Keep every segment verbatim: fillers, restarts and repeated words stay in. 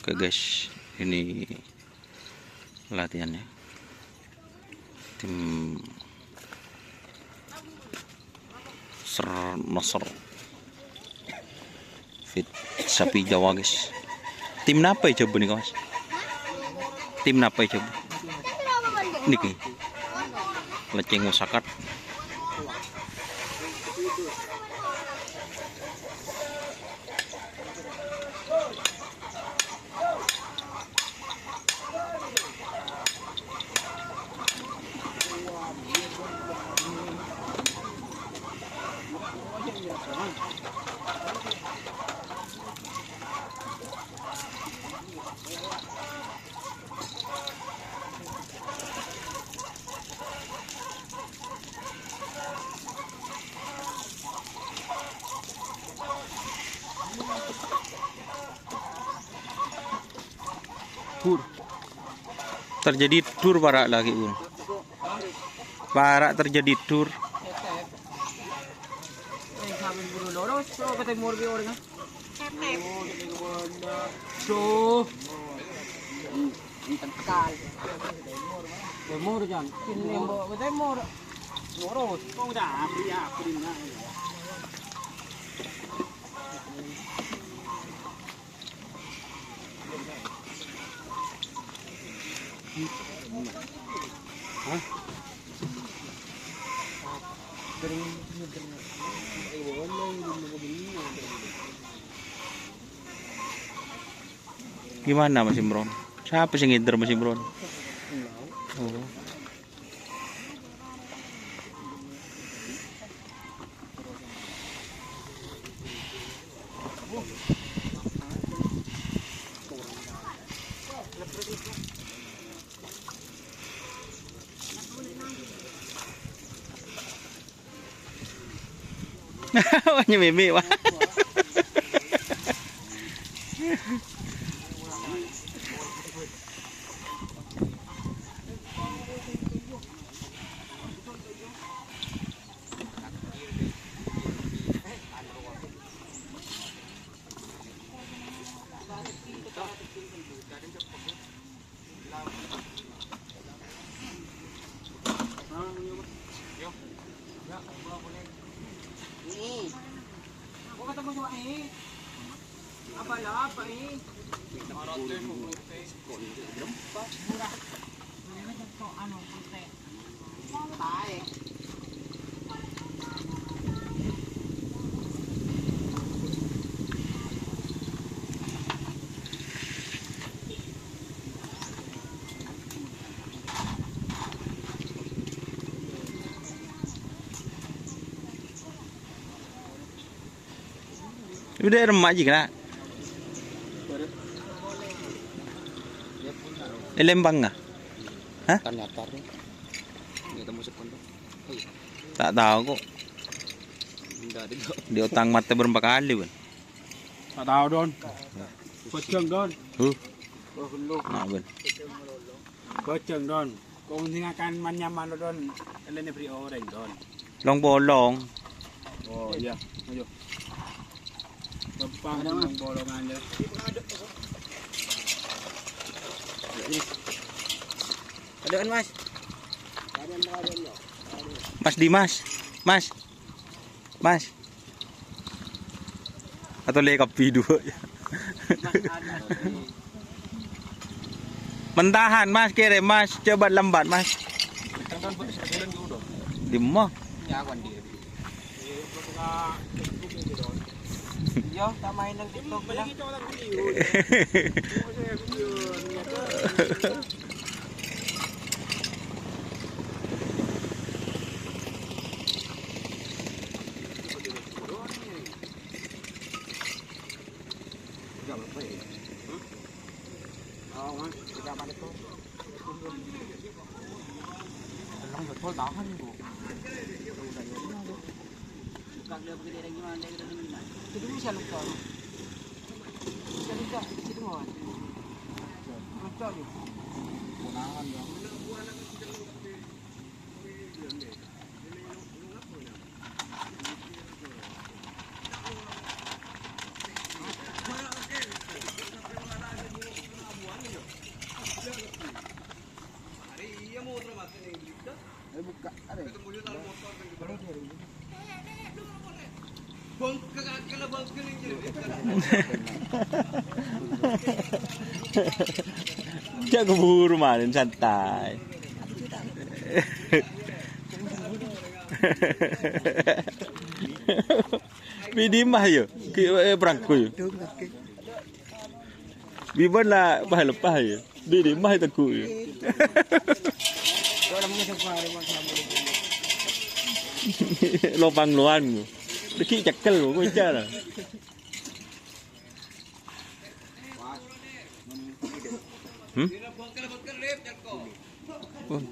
Oke, guys, ini latihannya. Tim Ser-, Nasr. Fit sapi Jawa, guys. Tim napa ya coba nih, Mas? Tim napa ya coba? Niki. Leceng Musakat. Dur. Terjadi dur para' lagi, Bun. Para' terjadi dur. Tuh. Timur, Jan. Sini, Mbok, ke timur. Lurus. Kok udah api ya, api. Gimana, Mas Imron? Siapa sih ngider, Mas Imron? Oh. Wah, nyememe, wah. Udah remma' ji kena. È Lembang, ah? Hah? Ternyata nih. Nggak ketemu sekon tuh. Oh, iya. Tak tahu kok. Enggak ada, Dok. Diotang mate berapa kali, Bun? Tak tahu, Don. Bojong, Don. Huh? Oh, lu. Nah, Bun. Bojong, Don. Kong sing akan manyamano, Don. Elene beri oreng, Don. Long bolong. Oh, iya. Ayo. Gampang long bolongan ya. Aduh, Mas. Mas Dimas. Mas. Mas. Atau le kabbhi dua. Mentahan, Mas, kirim, Mas. Coba lambat, Mas. Dimma? Yo, tak main nang TikTok lah. Jhâ' keburu malèn, santai. Bi' dimma, yâ? Ki, eh, perangko, yâ? Bi' bân la pas-lepas, yâ? Bi' dimma tegghu', yâ? Lopang lowan, yâ. Dâgghi' cèkkel, kok bicara. Hmm? Oh. Hmm.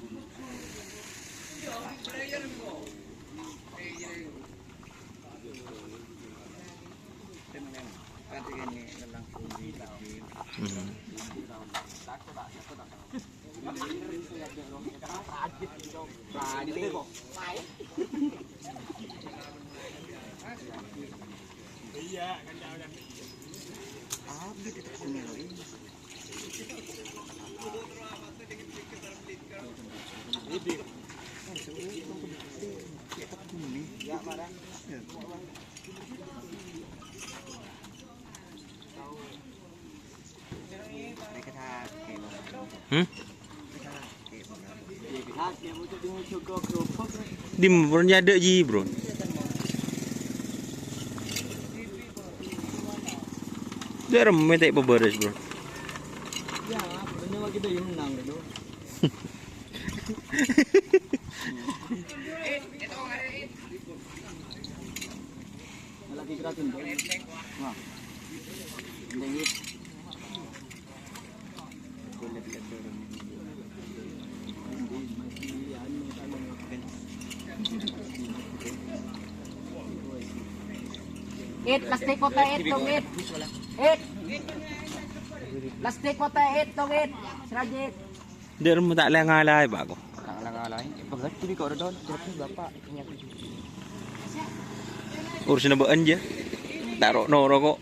Hmm? Dimma, Bro, nyadâ' ji, Bro. Dâ' remmè ta' pabârâs, Bro. It, plastik kottè, It, tong, It. It. Plastik kottè, It, tong, It. Serajit. Dâ' remma ta' la ngalaè, Pak, ko. Ta' la ngalaè. Pengghâdhu bi' ko' rodon, terus Bapak. Urusanna bâ'ân, jâ. Ta' ro'-noro' ko'.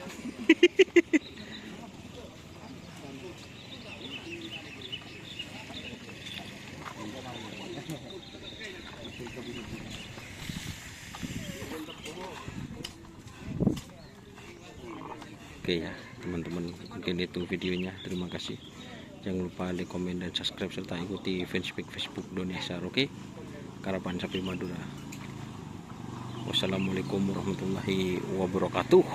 Oke ya, teman-teman, mungkin itu videonya. Terima kasih. Jangan lupa like, komen, dan subscribe, serta ikuti fanspage Facebook Doni Asar, oke? Karapan Sapi Madura. Wassalamualaikum warahmatullahi wabarakatuh.